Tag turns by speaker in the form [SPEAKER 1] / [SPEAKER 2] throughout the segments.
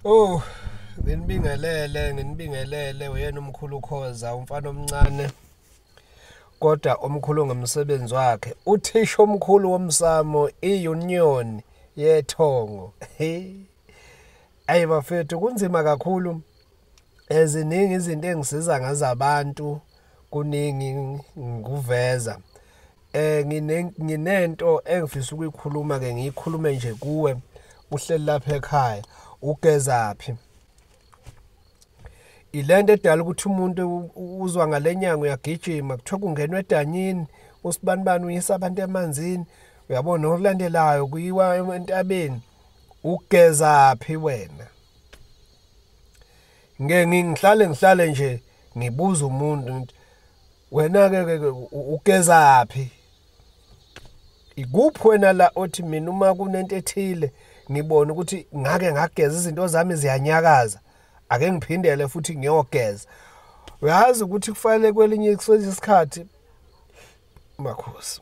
[SPEAKER 1] Oh, nginibingelele, nginibingelele uyena umkhulu Khoza, umfana omncane kodwa omkhulu ngomsebenzi wakhe, uthisha omkhulu womsamo, i-union yethongo. Ayi bafethu, kunzima kakhulu, ziningi izinto engisiza ngazo abantu, kuningi ngikuveza. Nginento engifisa ukuyikhuluma-ke, ngiyikhulume nje kuwe uhleli lapha ekhaya, ugezaphi? Ilento edala ukuthi umuntu uzwa ngale nyanga uyagijima, kuthiwa kungenwa edanyini, usibanibani uyisa abantu emanzini, uyabona okulandelayo kuyiwa entabeni. Ugezaphi wena? Ngeke ngihlale nje ngibuza umuntu ngithi wena-ke ke ugezaphi? Ikuphi wena la othi mina uma kunento ethile ngibone ukuthi ngake ngageza izinto zami ziyanyakaza, ake ngiphindele futhi ngiyogeza. Uyazi ukuthi kufanele kwelinye isikhathi makhosi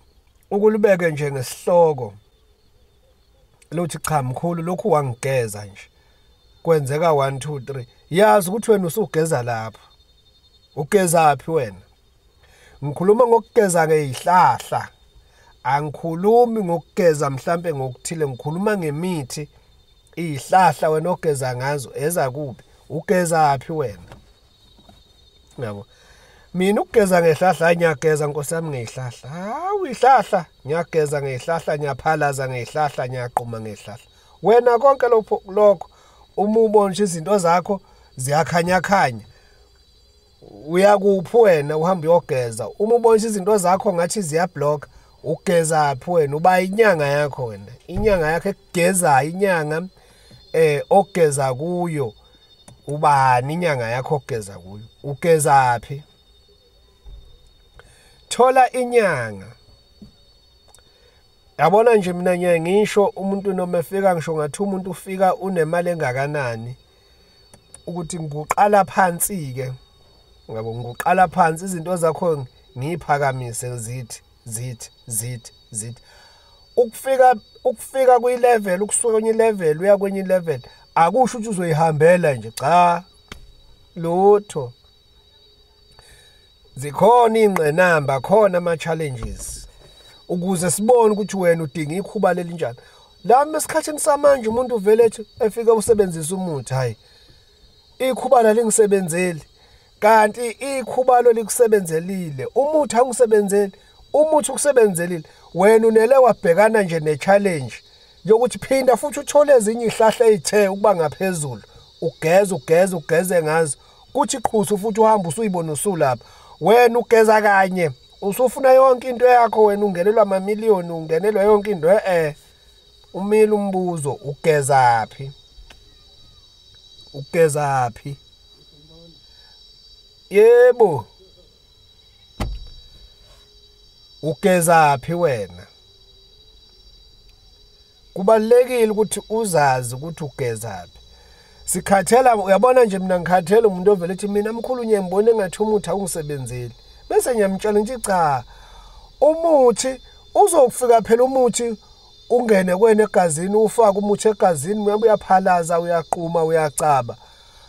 [SPEAKER 1] ukulibeke nje ngesihloko lothi cha mkhulu, lokhu wangigeza nje, kwenzeka 1 2 3. Yazi ukuthi wena usugeza lapho, ugezaphi wena? Ngikhuluma ngokugeza ngezihlahla, angikhulumi ngokugeza mhlambe ngokuthile, ngikhuluma ngemithi, izihlahla wena ogeza ngazo ezakuphi, ugezaphi wena? Yabo, mina ukugeza ngehlahla, ngiyageza nkosi yami ngehlahla. Hawu, ihlahla ngiyageza ngehlahla, ngiyaphalaza ngehlahla, ngiyaqhuma ngehlahla. Wena konke lokho uma ubona izinto zakho ziyakhanyakhanya, uyakuphi wena uhamba uyogeza? Uma ubona izinto zakho ngathi ziyablock, ugezaphi wena? Uba inyanga yakho wena, inyanga yakho ekugezayo, inyanga ogeza kuyo ubani? Inyanga yakho ogeza kuyo ugezaphi? Thola inyanga. Yabona nje mina ngiye ngisho umuntu noma efika, ngisho ngathi umuntu ufika unemali engakanani, ukuthi ngiqala phansi ke, ngabo ngiqala phansi izinto zakho ngiyiphakamise, zithi zithi zithi zithi ukufika kwi-level, ukusuka kwenye level uya kwenye level, akusho ukuthi uzoyihambela nje, cha lutho. Zikhona ingqinamba, khona ama-challenges ukuze sibone ukuthi wena udinga ikhuba lelinjani. Lami esikhathini samanje umuntu uvele ethi efika usebenzisa umuthi, hayi ikhubalo lingisebenzeli, kanti ikhubalo likusebenzelile, umuthi awungisebenzeleli, umuthi ukusebenzelile wena unele wabhekana nje ne-challenge yokuthi phinda futhi uthole ezinye izihlahla ezithe ukuba ngaphezulu, ugeze ugeze ugeze ngazo, kuthi qhusu futhi uhamba usuyibona usulapha. Wena ugeza kanye usufuna yonke into yakho, wena ungenelwa amamiliyoni, ungenelwa yonke into. Umile umbuzo, ugezaphi? Ugezaphi? Yebo, ugezaphi wena? Kubalulekile ukuthi uzazi ukuthi ugezaphi. Sikhathela, uyabona nje mina ngikhathela umuntu ovela ethi mina mkhulu ngiyembona engathi umuthi awungisebenzeli, bese ngiyamtshela nje cha, umuthi uzokufika phela, umuthi ungene kwena egazini, ufake umuthi egazini, uyaphalaza, uyaqhuma, uyacaba.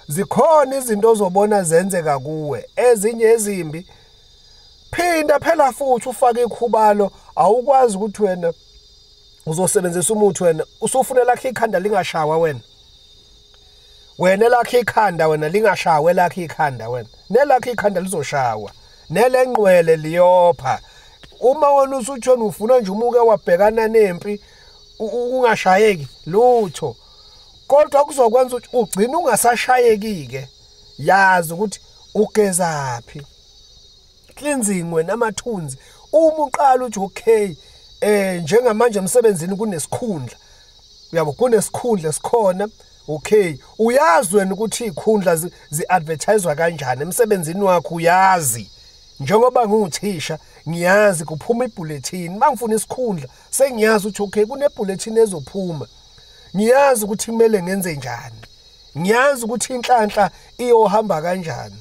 [SPEAKER 1] Zikhona izinto ozobona zenzeka kuwe, ezinye ezimbi. Phinda phela futhi ufake ikhubalo, awukwazi ukuthi wena uzosebenzisa umuthi wena usufuna lakhe ikhanda lingashawa wena. Wena lakhe ikhanda wena lingashawe, lakhe ikhanda wena, nelakhe ikhanda lizoshawa, nelengqwele liyopha. Uma wena usuthona ufuna nje umuke wabhekana nempi ungashayeki lutho, kodwa kuzokwenza ukuthi ugcine ungasashayeki ke. Yazi ukuthi ugezaphi, cleansing wena amathunzi. Uma uqala uthi okay, njengamanje emsebenzini kunesikhundla, uyabo, kunesikhundla esikhona, okay, uyazi wena ukuthi izikhundla zi-advertiswa kanjani emsebenzini wakho, uyazi. Njengoba ngiwuthisha ngiyazi kuphuma ibulletin, mangifuna isikhundla sengiyazi ukuthi okay kunebulletin ezophuma, ngiyazi ukuthi kumele ngenze njani, ngiyazi ukuthi inhlanhla iyohamba kanjani.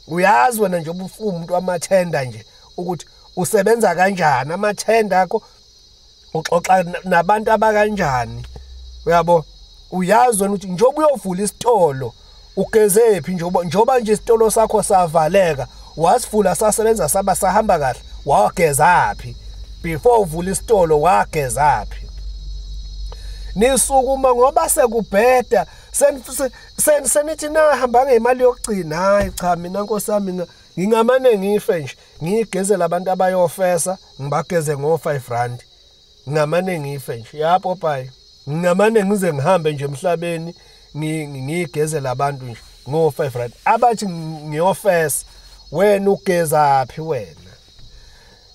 [SPEAKER 1] Uyazi wena nje umuntu wamathenda nje ukuthi usebenza kanjani, amathenda akho uxoxa nabantu abakanjani, uyabo. Uyazi wena ukuthi njengoba uyovula isitolo ugezephi, njengoba nje isitolo sakho savaleka, wasivula sasebenza saba sahamba kahle, wagezaphi? Before uvula isitolo wagezaphi? Nisukuma ngoba sekubheda, senithi nahamba ngemali yokugcina. Hayi cha, mina nkosi yami ngingamane ngife nje, ngigezele abantu abayofesa, ngibageze ngo-5 rand. Ngingamane ngife nje, ya Popeye. Ngingamane ngize ngihambe nje emhlabeni ngigezele abantu nje ngo-5 rand. Abathi ngiyofesa, wena ugezaphi wena?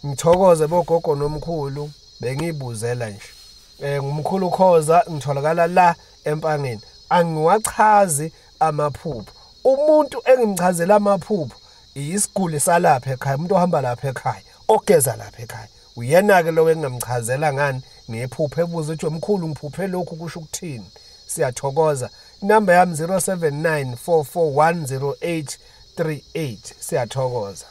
[SPEAKER 1] Ngithokoze bogogo nomkhulu, bengibuzela nje. Ngumkhulu Khoza, ngitholakala la eMpangeni. Angiwachazi amaphupho. Umuntu engimchazela amaphupho isiguli salapha ekhaya, umuntu ohamba lapha ekhaya, ogeza lapha ekhaya. Uyena ke lo engingamchazela ngani ngephupho, ebuza ukuthi omkhulu ngiphuphe lokhu kusho ukuthini. Siyathokoza. Inamba yami 0794410838. Siyathokoza.